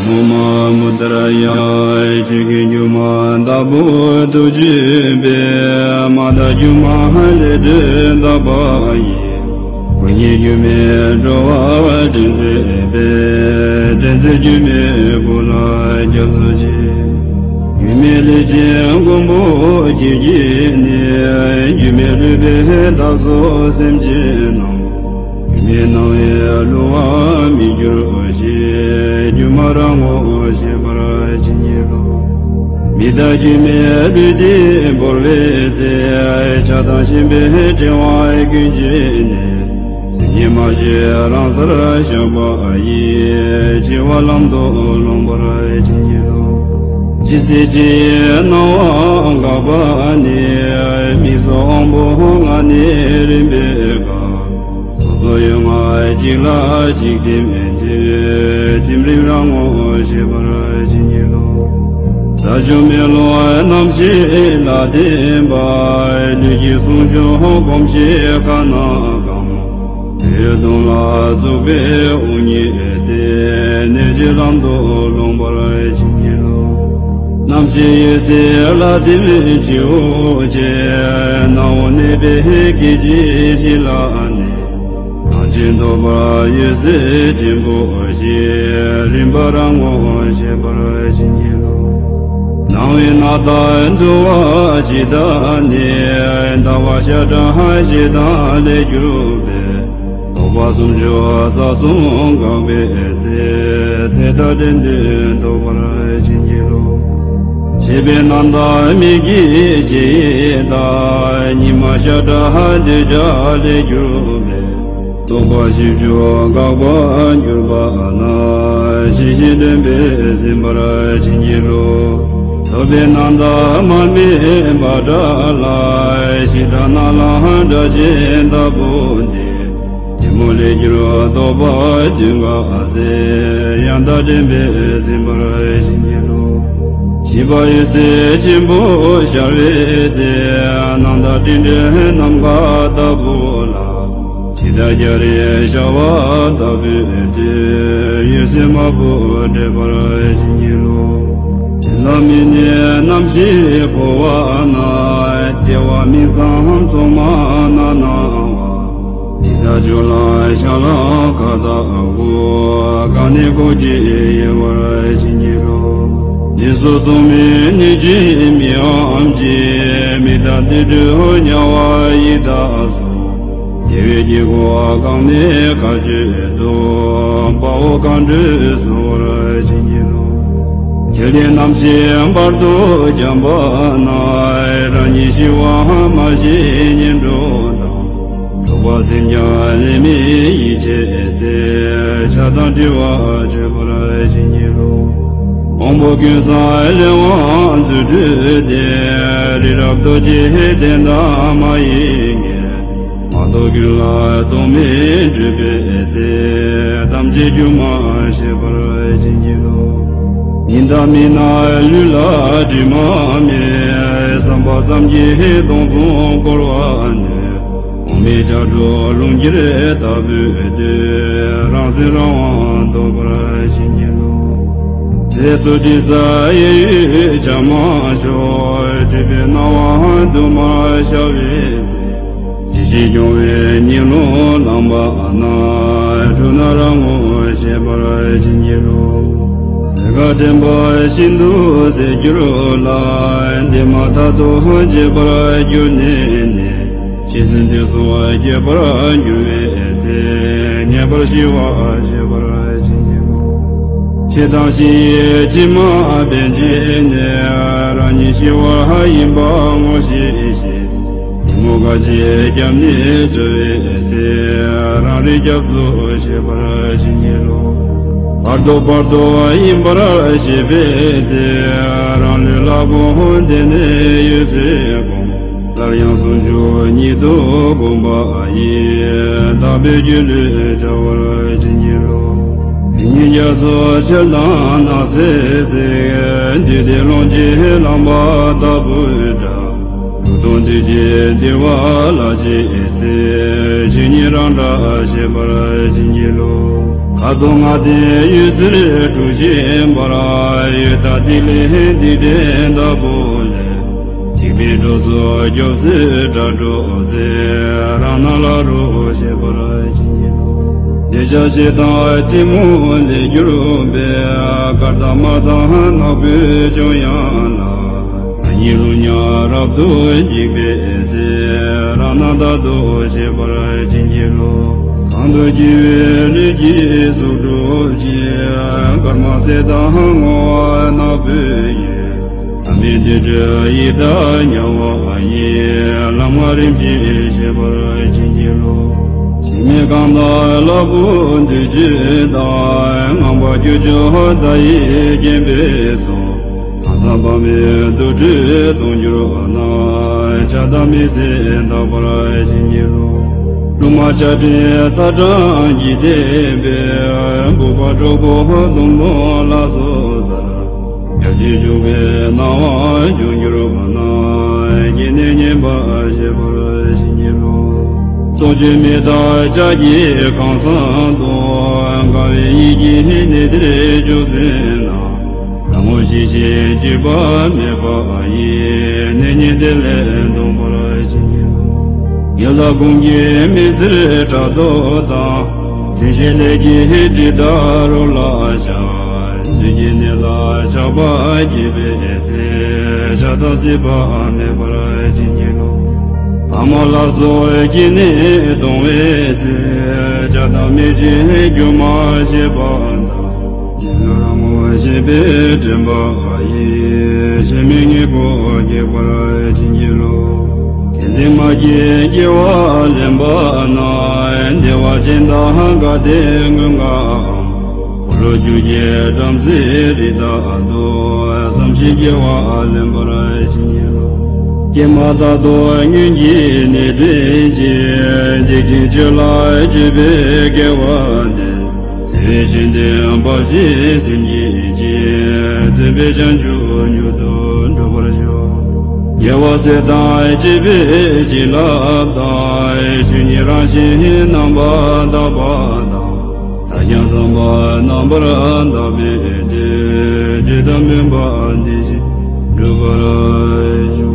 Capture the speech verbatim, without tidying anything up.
ཨོཾ་མུདྲ་ཡ། ཆོས་ཀྱི་སྒྱུ་མ་ལྟ་བུ་ཐུགས་བརྗོད་པས། མ་དག་སྒྱུ་མ་ལས་སྒྲིབ་དག་པ་ཡི། སྐུ་ཉིད་སྒྱུ་མའི་འགྲོ་བ་འདྲེན་མཛད་པའི། འདྲེན་མཛད་སྒྱུ་མའི་སྐུ་ལ་སྐྱབས་སུ་མཆི། སྒྱུ་མའི་ལས་ཅན་མགོན་པོ་ཁྱེད་ཀྱིས་ནི། སྒྱུ་མའི་སྤྲུལ་པས་བདག་སོགས་སེམས་ཅན་རྣམས། སྒྱུ་མའི་སྣང་བས་བསླུ་བར་མི་འགྱུར་ཞིང་། སྒྱུ་མ་རང་ངོ་ཤེས་པར་བྱིན་གྱིས་རློབས། མི་རྟག་སྒྱུ་མའི་ལུས་འདི་བོར་བའི་ཚེ། ཆགས་སྡང་ཞེན་པའི་བྲེལ་བ་ཀུན་བྱས་ནས། སེམས་ཉིད་མ་ཞི་རང་སར་བཞག་པ་ཡིས། འཆི་བ་ལམ་དུ་ལོངས་པར་བྱིན་གྱིས་རློབས། ཇི་སྲིད་འཆི་བའི་སྣང་བ་འགགས་པ་ནས། མིག་སོགས་དབང་པོ་ལྔ་ནས་རིམ་པས་འགགས། སོ་སོ་ཡུལ་ལྔ་གཅིག་ལ་གཅིག་ཐིམ་ཐིམ། ཐིམ་རིམ་རང་ངོ་ཤེས་པར་བྱིན་གྱིས་རློབས། ས་ཆུ་མེ་རླུང་རྣམ་ཤེས་ལ་བརྟེན་པ། ལུས་ཀྱི་ཟུངས་ཤུགས་གོམས་གཤིས་ཁ་ན་སྐམ། དེ་ཡི་དོན་ལ་བཙུགས་པའི་དབུགས་ཉིད་དེ། གནས་ཀྱི་ལམ་དུ་ལོངས་པར་བྱིན་གྱིས་རློབས། རྣམ་ཤེས་ཡེ་ཤེས་ལ་བརྟེན་ཕྱི་དབུགས་ཆད། སྣ་བོ་གནས་པའི་སྐད་ཅིག་གཅིག་ལ་ནི། སྣང་ཆེན་རྟོགས་པ་འོད་གསལ་ཆེན་པོ་ཞེས། རིམ་པ་རང་ངོ་ཤེས་པར་བྱིན་གྱིས་རློབས། སྣང་བའི་རྣམ་དག་འདུ་བ་ཇི་ལྟ་ནས། ཟླ་བ་ཤ་ཁྲག་ཞེ་སྡང་ལས་གྱུར་པའི། རྟོག་པ་སུམ་ཅུ་རྩ་གསུམ་འགགས་པའི་ཚེ། ཚེ་མཐའ་བྲལ་འདོད་རྟོགས་པར་བྱིན་གྱིས་རློབས། ཕྱེ་བའི་རྣམ་དག་མིག་གི་ཕྱེད་ཡས་དང་། ཉི་མ་ཤ་ཁྲག་འདོད་ཆགས་ལས་གྱུར་པའི། རྟོག་པ་བཞི་བཅུ་འགགས་པར་གྱུར་པ་ན། ཞི་ཞིང་དྲན་པས་ཟིན་པར་བྱིན་གྱིས་རློབས། ཐུབ་པའི་རྣམ་དག་མར་མེ་འབར་འདྲ་ལ། ཞི་དང་ནགས་ལ་སྒྲ་གཅན་ལྟ་བུ་འདི། གཏི་མུག་ལས་གྱུར་རྟོག་པ་བདུན་འགགས་ཚེ། ཡང་དག་དྲན་པས་ཟིན་པར་བྱིན་གྱིས་རློབས། བཞི་པ་འོད་གསལ་ཆེན་པོ་ཤར་བའི་ཚེ། སྣང་དག་སྤྲིན་བྲལ་ནམ་མཁའ་ལྟ་བུ་ལ། འཆི་བདག་སྐྱ་རེངས་ཤར་བ་ལྟ་བུའི་དུས། འོད་ཟེར་དམར་པོ་འཕྲོས་པར་བྱིན་གྱིས་རློབས། བྱིན་རླབས་མི་གནས་རྣམ་ཤེས་འཕོ་བ་ན། ལྟེ་བ་མིང་ཙམ་མཚུངས་མ་རྣམ་སྣང་བ། འདི་དག་སྦྱོར་ལ་ཤར་ལ་ཁ་དག་དགུ། གང་གནས་སྐོར་གྱིས་ཡལ་བར་བྱིན་གྱིས་རློབས། འདི་སོགས་སོང་མི་ནུས་ཀྱི་མིག་འམ་གྱི། མིག་དང་དུད་འགྲོ་དམྱལ་བ་ཡི་དྭགས་སོགས། དེ་བས་དཀྱིལ་འཁོར་གང་གནས་མཁའ་སྤྱོད་དུ། དཔའ་བོ་གང་འགྲོས་གསོལ་བར་བྱིན་གྱིས་རློབས། ཁྱེར་ཏེ་རྣམ་ཤེས་བར་དོ་འཁྱམས་པ་ན། རང་ཉིད་ཤི་བ་མ་ཤེས་ངན་འགྲོ་དང་། འཁྲུགས་པ་སེམས་ཀྱང་ལས་མེད་ཡིད་ཆེས་ཚེ། ཆགས་སྡང་བྲལ་བ་སྤྱོད་པར་བྱིན་གྱིས་རློབས། དབང་པོ་ཀུན་བཟང་ལས་དབང་ཚུལ་འཁྲུལ་ཏེ། རི་རབ་རྡོ་རྗེ་གདན་དང་མ་ཡི་གེ། མ་རྟོགས་ཀུན་ལ་རྟོག་མེད་སྤྲུལ་པའི་ཚེ། ཐམས་ཅད་སྒྱུ་མ་ཤེས་པར་བྱིན་གྱིས་རློབས། ཉི་ཟླ་མི་སྣང་ལུས་ལ་དྲི་མ་མེད། བསམ་པ་ཙམ་གྱིས་སྟོང་གསུམ་བསྐོར་བར་ནུས། དབང་མེད་ལྕགས་སྒྲོག་རླུང་འགྱེད་ལྟ་བུའི་དུས། རང་སེམས་རང་དབང་རྟོགས་པར་བྱིན་གྱིས་རློབས། ཚེ་སྲོག་འབྲི་ས་གཡས་གཡོན་བྱ་མ་ཆོག་སྤྲུལ་པའི་སྣང་བ་དུ་མར་ཤར་བའི་ཚེ། ཇི་ཞིག་སྐྱོང་བའི་ཉི་ལོང་ལངས་པ་ན། འཁྲུལ་སྣང་རང་ངོ་ཤེས་པར་བྱིན་གྱིས་རློབས། ལས་ཀ་དྲན་པ་ཤིན་ཏུ་ཟད་གྱུར་ལ། འདས་མ་ཐག་ཏུ་བརྗེད་པར་གྱུར་ནས་ནི། ཇི་སྲིད་འདས་སུ་སྐྱེ་བར་འགྱུར་བའི་ཚེ། ངེས་པར་ཤི་བ་ཤེས་པར་བྱིན་གྱིས་རློབས། འཆི་བདག་ཤི་ཡི་ཕྱི་མ་འབད་བྱས་ནས། རང་ཉིད་ཤི་བ་ཡིན་པ་ངོ་ཤེས་ཤིང་། ཉོན་མོངས་ག་ཅི་བརྒྱབ་ནས་འཚོ་བའི་ཚེ། རང་རིག་སྐྱབས་སུ་མཆི་བར་བྱིན་གྱིས་རློབས། བར་དོ་བར་དོ་ཡིན་པར་ཤེས་པའི་ཚེ། རང་ལུས་ལ་གོམས་ཏེ་ནས་འོད་གསལ་བསྒོམ། སླར་ཡང་ཟུང་འཇུག་ཉིད་དུ་བསྒོམ་པ་ཡིས། དག་པའི་རྒྱུ་ལས་བྱ་བར་བྱིན་གྱིས་རློབས། ཉིན་རྒྱ་མཚོ་ཆར་དང་ནགས་ཚལ་བསྲེགས། འདུས་ཏེ་རླུང་གིས་ལངས་པ་ལྟ་བུའི་སྒྲ། འབྲུག་ དོན་དུ་བྱེད་བདེ་བ་ལ་ཅི་ཟེར། ཇི་སྙེད་རང་སྒྲ་ཤེས་པར་བྱིན་གྱིས་རློབས། ཁ་དོག་ལྔ་ལྡན་འོད་ཟེར་དྲུག་བཞད་པར། འོད་དང་ཐིག་ལེ་རྡུལ་བྲལ་ལྟ་བུ་ལས། འཇིགས་པའི་གྲོགས་སུ་སྐྱོབ་སའི་སྒྲ་སྒྲོགས་ཟེར། རང་སྣང་ལ་རོ་ཤེས་པར་བྱིན་གྱིས་རློབས། འདོད་ཆགས་ཞེ་སྡང་གཏི་མུག་ལས་གྱུར་པའི། དཀར་དང་དམར་དང་ནག་པོའི་ཕྱོགས་ཡན་ལག་ཉིད་རླུང་ཉག་རབ་ཏུ་འཇིག་པའི་ཚེ། རང་སྣང་རྟག་ཏུ་ཤེས་པར་བྱིན་གྱིས་རློབས། གང་དུ་སྐྱེ་བའི་ལས་ཀྱི་གཟུགས་སྒྲུབ་ཅིང་། དཀར་དམར་སེར་དང་སྔོ་བ་ནག་པོའི་འོད། ལྷ་མིན་འདི་འདྲའི་ཡི་དྭགས་དམྱལ་བ་ཡི། ལམ་ལྔ་རིམ་བཞིན་ཤེས་པར་བྱིན་གྱིས་རློབས། ཞི་མི་གང་དག་ལ་བུ་འདུས་བྱས་དང་། ངང་པ་ཁྱུ་མཆོག་མཐའ་ཡས་བརྒྱན་པའི་ཚོགས། ལྷག་བསམ་འཕགས་མའི་དུར་ཁྲོད་དུ་གྱུར་ན། ཆགས་སྡང་མེད་ཚེ་དག་པར་བྱིན་གྱིས་རློབས། སྒྲོལ་མ་ཆགས་བྲལ་ཚ་གྲང་གིས་བརྟས་པའི། བུམ་པ་གྲོགས་པོ་སྡོང་དུམ་ལ་སོགས་ཚར། ཡབ་ཆེན་འཇུག་པའི་སྣང་བ་བྱུང་གྱུར་ན། སྐྱེ་གནས་ཉམས་པ་ཞི་བར་བྱིན་གྱིས་རློབས། སྲོག་གཅོད་མི་རྟག་ལྕགས་ཀྱི་ཁང་བཟང་དུ། དགའ་བའི་ཡིད་ཀྱིས་གནས་འདིར་བྱོན་ཟིན་ན། ལྷ་ངོ་ཤེས་ཤིང་སྐྱོ་བ་མེད་པ་ཡི། གནས་རྙིང་བདེ་ལེགས་འདོམས་པར་བྱིན་གྱིས་རློབས། ངེས་ལ་དགོངས་ཀྱི་མི་ཟེར་ཕྲག་དོག་དང་། དྲན་ཤེས་ལས་ཀྱི་དྲི་དག་རོ་ལ་ཤར། འདོད་ཀྱི་གནས་ལ་ཆགས་པ་སྐྱེས་པའི་ཚེ། ཆགས་སྡང་སྲིད་པ་མེད་པར་བྱིན་གྱིས་རློབས། ཕ་མ་ལ་སོགས་སྐྱེ་གནས་སྟོང་བའི་ཚེ། ཆགས་སྡང་མེད་ཅིང་སྒྱུ་མ་ཤེས་པ་དང་། ཡིད་བློ་རང་ངོ་ཤེས་པའི་དྲན་པ་ཡིས། གཞན་མི་ངེས་པོ་སྐྱེ་བར་བྱིན་གྱིས་རློབས། དགེ་ལྡན་མ་སྐྱེས་སྐྱེ་བ་ལེན་པ་ན། བདེ་བ་ཅན་དང་དགའ་ལྡན་མངོན་དགའ་འམ། འཁོར་ལོས་སྒྱུར་བགེགས་བྲམ་ཟེའི་རིགས་དག་ཏུ། བསམ་ཤེས་སྐྱེ་བ་ལེན་པར་བྱིན་གྱིས་རློབས། ཀྱེ་མ་རྟག་ཏུ་སྔོན་གྱི་གནས་དྲན་ཅིང་། སྡིག་ཅན་སྤྱོད་ལ་སྤྱོད་པའི་དགེ་བ་འདི། བརྩེ་བས་བཞེས་ཏེ་འབའ་ཞིག་སེམས་བསྐྱེད་ཅིང་། བརྩོན་པས་བྱང་ཆུབ་མྱུར་དུ་འགྲུབ་པར་ཤོག། རྒྱལ་བ་སྲས་དང་བཅས་པའི་བྱིན་རླབས་དང་། ཆོས་ཉིད་རང་བཞིན་རྣམ་པར་དག་པ་དང་། མཐའ་ཡང་བསམ་པ་རྣམ་པར་དག་པའི་བདེ། བདེ་དང་མོས་པ་འདི་བཞིན་འགྲུབ་པར་ཤོག།